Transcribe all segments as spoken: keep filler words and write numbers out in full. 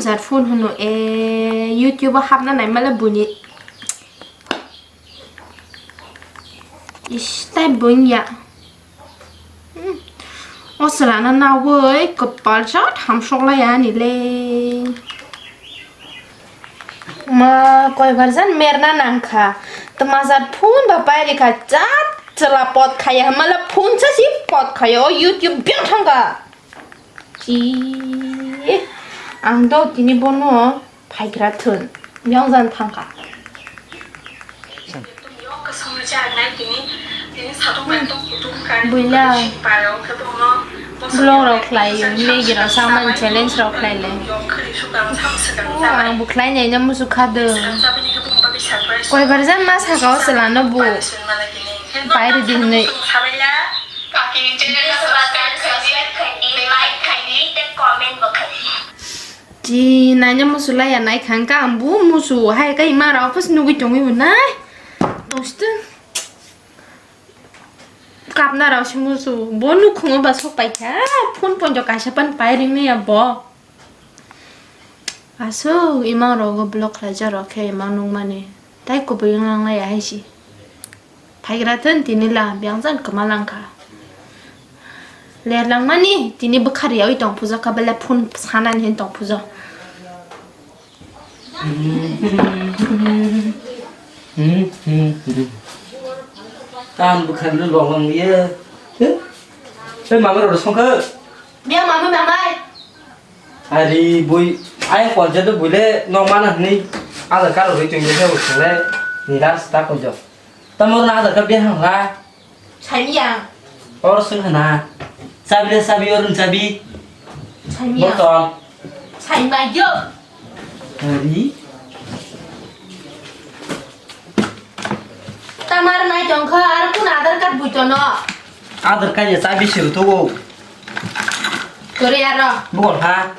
Jat phone hwno, e, YouTube o hapna naimale buini. Ish, tai buiya. Hmm. O chwlano nawi kwpal jat hamsok laiya ani le. Ma koibar jan merna nangkha. Twma jat phone ba pairikha jat chwla pot khaiya hwnmale phone sa si pot khaiya o YouTube biyang thangkha. Chi, ang do tini bono phaigra thun, yongjan thangkha. Buila, vlog rok khlai, Maggie rok samani challenge rok khlai le. Oh, ang bo khlai nai no musu kha do. Koibar jan ma saka o chwla no bo. Pai rwdi hwnwi. Chi naina musu laiya nai kha, hwnkha ang bo musu hai khe ima rok office nugwi tongwi bo nai. Tongsitwng. Kapna rok se musu. Bo nukhungo ba sok pai kha. Phone ponjo kaisa pan pai ringni ya bo. Aswk imang rogo block khlaijak rok khe imang nukmani. Tai kubui wng lang laiya hai se. Phaigra thun tini la biyang jan kwma lang kha. Ler langmani tini bwkha riyaui tong pujo kha bele phone sanani hin tong pujo. Tam bwkha rilo long lang liya. Tei mama rok songkha. Biya mama mamai. Ari bui, ayang ponchayat o bui le nok mana hwnwi Aadhaar card rwui tongwi khe bo thwng le ni last ta koijo. Tamo rwna Aadhaar card bihang la. Saimiyang. Or swng hana. Chabi le chabi, or chabi. Saimiyang. Botol. Saimayo. Ari. Tamar nai tongkha, ar kun Aadhaar card buitono. Aadhaar card ya chabi siru to. Kore aro. Bukol ha.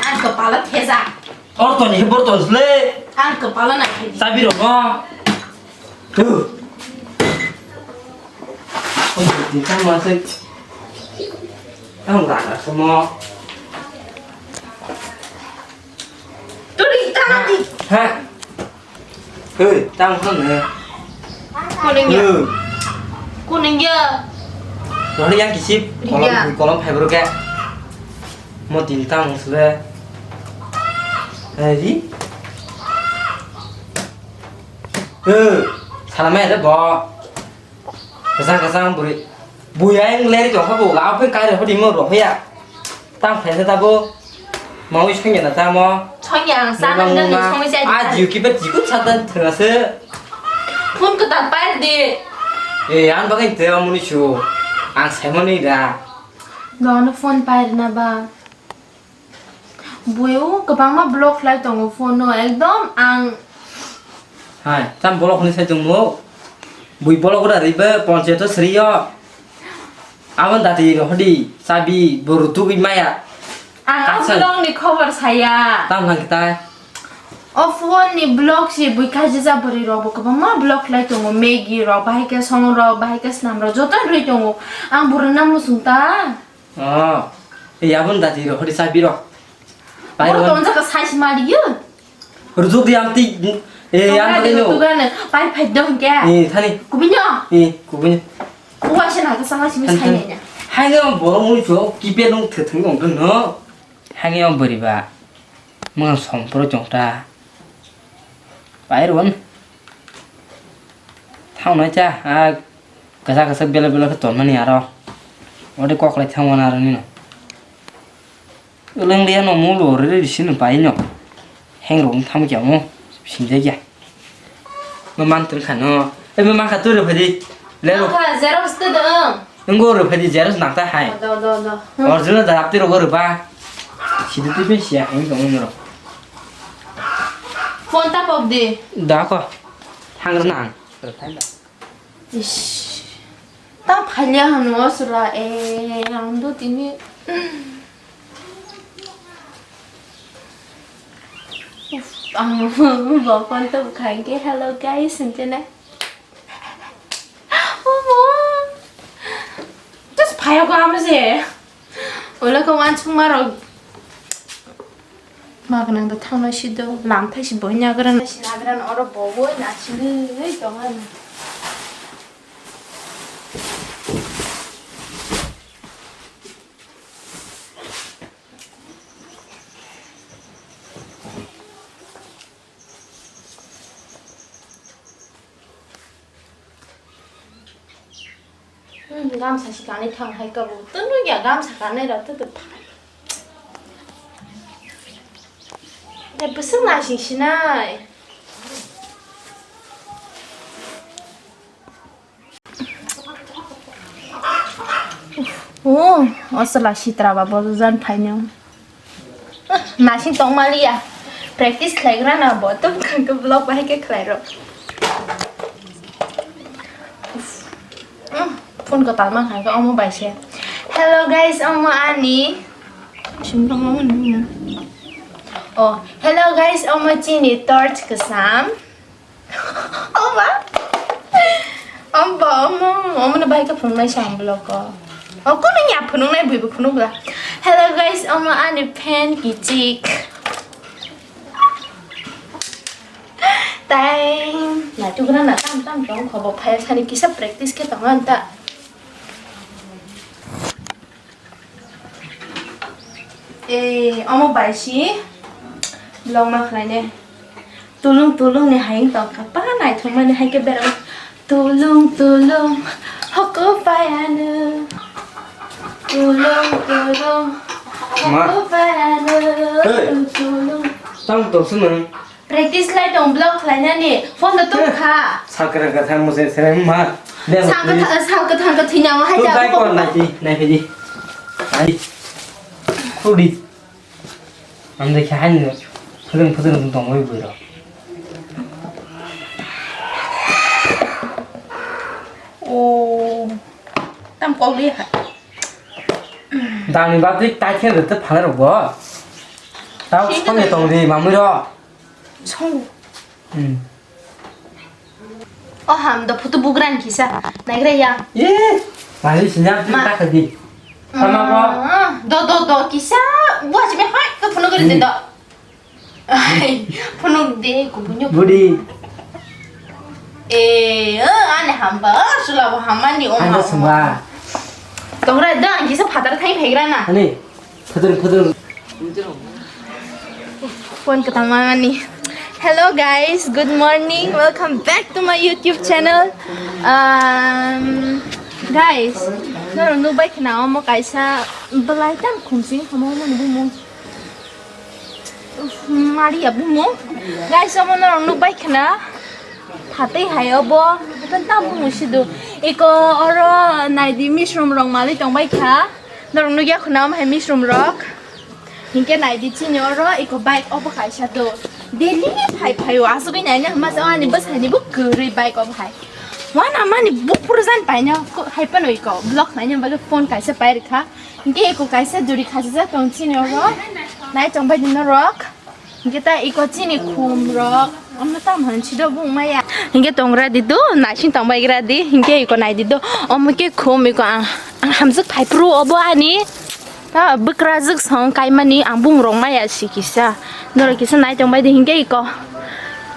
Ang kepala thesa. Or to ni bor to sle. Ang kepala nai thedi. Chabi ro no. Tu. Ang di tang ma se. Ang ra na se mo. Tu di tang di. Ha. Hei, tang phano ne. Kuning ya? Hei. Kuning ya? Rohani yang kisip, kolom, iya, kolom fiber ke. Mo tin tang sule. Hei, di. Hei, salamai de bo. Kasang kasang buri. Buya yang leri tong kha bo, la phe kai ro di mo ro ya. Tang phe ta bo. Mawi songya na tamo. Songya ang sa nang nang songwi sai. A jiu kiba jiku satan thengase. Phone ko ta pai di. E, ang bagai te amuni chu. Ang saimani da. Nono phone pai na ba. Buyo kwbangma block khlai tongo phone no ekdom ang. Hai, tam block ni sai tongo. Bui block ra ribe ponche to sriyo. Abon dati rohdi, sabi, boru tugui maya. Ang ang Katsan. Blong ni khobor saya. Tam lang kitai. O phone ni block si bui kaji ja bwrwi rok bo kwbangma block lai tongo, Maggie rok, bahai khe song rok, bahai khe snam rok, joto rwi tongo. Ang bwrwi na muchung ta. Oh, e abon dati rohdi sabi rok. Pai Bor ron. Tonjak ka size mali yo. Rujuk di amti, e, Tonga yang di tadi lo. Rutugan, pai phai dong kya? E, thani. Kubinyo. E, kubinyo. Uwa se na ka sanga simi Thani, sai thani. Nya. Hai nge borok mui cho, kipe nung thethung nung dun no. Hai nge bori ba. Mung som pro chong ta. Pai ron. Thang nai cha, a, kasa kasa bela bela ke ton mani aro. Ode kok lai thang wan aro ni no. Uleng liya no mulo re re sini pai no. Heng rong tham kya mo. Sinja kya. Ma man tun kha no. E ma man kha tu re phadi. Le ro. Kha xerox tu do. Ngo re phadi xerox nak ta hai. Do do do. Original da apti ro go re ba. Sidu tu pe siya heng tong ro. Phone ta pok di. Da ko. Thang re nang. Ish. Ta phalia hano asura e ang do tini. Uf, ang bokon to khain ke hello guys sinte na. Omo. Just phaya ko amo je. Ola ko wan chung maro. Magwnang da thangna sido, lam thai si boina gran. Nagra oro bobo na sini tong ani. Hmm, gamsa si kanwi thang hai kabo. Twnwi ya gamsa kanwi rok tw tw phai. Tei bwswk naising sinai. Oh, o chwla sitra ba bo jan phainw. Nasing tongmaliya. Practice khlaigrana bo to bwkhang khe vlog bahai khe khlairo. Phone ko talma khai omo bai se. Hello guys, omo ani. Oh, hello guys, omo chini torch kwsam. Oba. Oba, omo, omo no bahai khe phunuknai sa ang vlog o. O, kono ya phunuknai, buibo phunukla. Hello guys, omo ani fan kichik. Tai, naitugra na tam tam tong khobo phai sani kisa practice khe tongo anta. Eh, omo bai si vlog ma khlai ne. Tulung tulung ni hayung tong kha, pa naithok mani hai khe berang. Tulung tulung hoko pai ano. Tulung tulung Ma. Hoko pai ano. Hey. Tulung. Tang tong sung nang. Practice lai tong vlog khlainani. Phone da tung kha. Sakra ka tha mo se sere ma. Sakra tha, sakra tha ka thina hai. Tu ja dai ko. Kon nai ti, nai phi di. Ai. Khudi. Ang de khai ni. Phudung phudung tong oi bui ro. Oh. Tam kok li ha. Dang ni ba tui tai khe de phale ro go. Tao sini song ni tong di mamui ro. Song. Hmm. O ham do photo bugrang kisa. Naigra ya. Ye. Mari sinyal tu Ma. Tak di. Tama ko. Ah, do, do, do, kisa. Buat sih, hai, ke phone gari Hmm. Do. Ai, phone de, ko bunyo. Budi. Eh, eh, ane hamba, sula bo hamani o Anda ma. Semua. Tongra da, kisa phatar thai phaigra na. Ani. Phudur, phudur. Phone kwtang mamani. Hello guys, good morning. Welcome back to my YouTube channel. Um, guys, norok nukbai khna omo kaisa belai tam khumsing hamo omo ni bumung. Uf, Maria bumung. Guys, omo norok nukbai khna. Phatwi hai obo, tamo musi do. Iko oro naidi misrum rok mali tongbai kha. Norok nugya khuna omo hai misrum rok. Hinkhe naidi chini oro iko bike obo kaisa do. Daily phai phai o asugwi naina hwnma se ani bwsai ni bo kwrwi bike obo hai. Wana mani buphuru jan paina hai phano iko vlog naina bagwi phone kaisa pai rikha. Hinkhe iko kaisa juri khachijak tong chini oro. Nai tongbai di norok. Hinkhe ta iko chini khum rok, omo tam hwn sido bung maya. Hinkhe tongra di do, naising tong bai gra di, hinkhe iko nai di do, omo khe khum iko ang, ang hamjwk phai phuru obo ani, ta bwkrajwk song kaimani ang bung rok maya si kisa, norok kisa nai tong bai di hinkhe iko,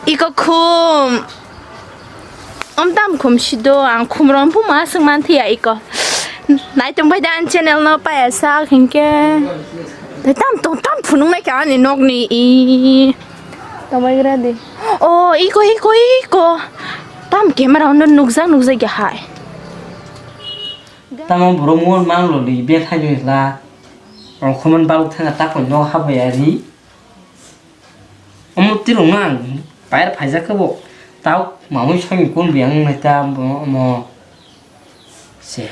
iko khum. Om tam khum sido, ang khum rom puma swng man thia iko. Nai tong bai da an channel no paya sak hinkhe. Tei tam tong tam phunung nai kha ani nok ni i. Tong bai gra di. Oh, iko, iko, iko. Tam camera on nukjak, nukjak ya hai. Tamo borok mon mang lo li be thai la. Rong khoman baluk thanga ta koi no ha bai ari. Omo tirok no ang bayar phaijak khe bo tao mamui songni kun biyang wngnai ta omo se.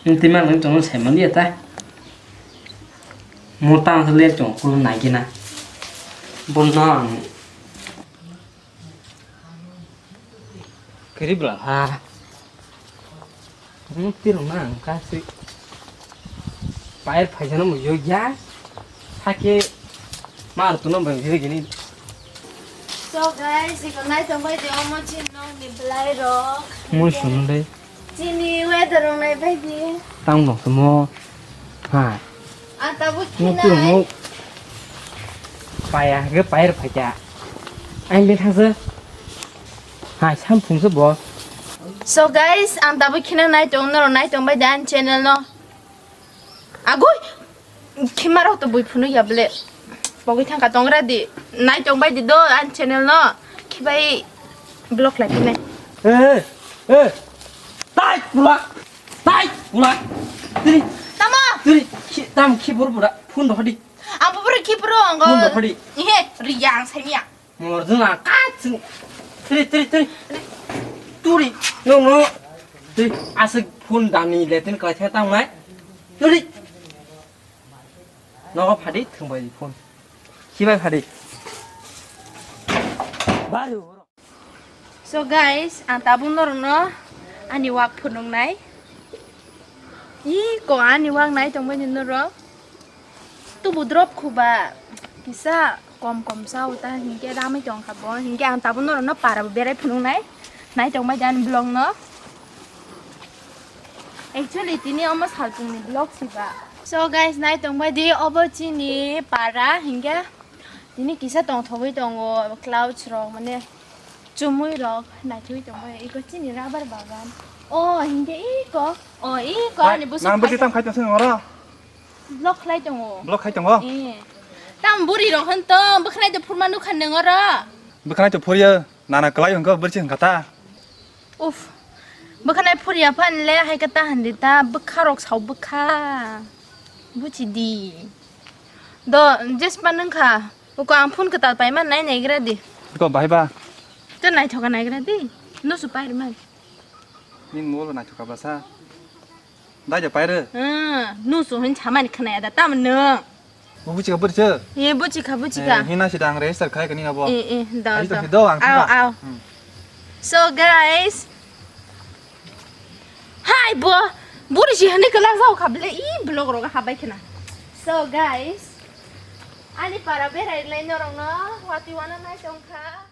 Nwng twi manwi tongno sai manliya ta. Mo tang khe le tong kulu nai gina. Bono ang. Kwrwi bwla ha. Nwng tirok na ang kasi. Pair phaisa no muiyo ya. Sake mar tuno bai gini gini. So guys, iko nai tong bai de omo chin no ni belai rok. Mo sunu dai. Chini weather rok nai bai di. Tang no mo. Ha. Ang tabuk Mo khinai. Tirok mo. Paya hwnkhe paya rw phaikha. Ang bethang se. Hai, samphung se bo. So guys, ang tabuk kheno naitong, norok naitong bai da ani channel no. Agoi, khima rok to bui phunu ya ble. Pogwi thangka tongra di. Naitong bai di do ani channel no. Khibai block lai phine. Eh, eh. Tai pula. Tai pula. Tiri. Tamo? Tiri. Khi, tam khi buru bura. Phone do hadi. Ang buru khi buru ang. Phone do hadi. Ihe, riyang semiya. Morjwng ang katswng. Tiri, tiri, tiri. Turi. No, no. Tiri. Aswk phone dani letin kwlai thai tang nai. Tiri. Nogo phadi thwngbai phone. Khibai phadi. Bari. So guys, ang tabuk norokno ani wak phunuknai. Ih, ko ani wak nai tongbaini norok. Tubu drop khuba kisa kom kom sa uta hinkhe ramwi tongkha bo. Hinkhe ang tabuk norokno para bo berai phunuknai. Nai tongbai jani vlog no. Actually tini omo salpungni vlog siba. So guys, nai tongbai di obo chini para hinkhe. Tini kisa tongthogwi tongo, clouds rok, mane, chumui rok naithogwi tongo. Iko chini rubber bagan. O, hinkhe iko, o, iko ani bwswk nang bwswk tam khai tongse oro? Block khlai tongo. Block khai tongo? Eh. Tam buri rok hwn to, bwkhanai to phurma nukha nang oro. Bwkhanai to phurya, nana kwlai hwnkha bwrwi hwnkha ta. Uff, bwkhanai phurya phan le hai khe ta hwn di ta, bwkha rok sao bwkha. Buchi di. Do, jespa nung kha. Uko ang phone kwtal paima nai naigra di. Ko bahai ba? To naithoka naigra di. No su pairman. Nin molo naithoka basa. Dai ja paire. Hmm, no su hin chamani khnaya da tam no. Bo buchi ka buri se? Ye buchi kha, buchi kha. Eh, hina si dang register khai kani abo. Eh, eh, da, da. Ai to do ang. Ao, ao. Hmm. So guys, hai bo, buri si hani kala sao kha ble, i blog roga habai khna. So guys, ani para berai lai norok no, wati wana nai tong kha.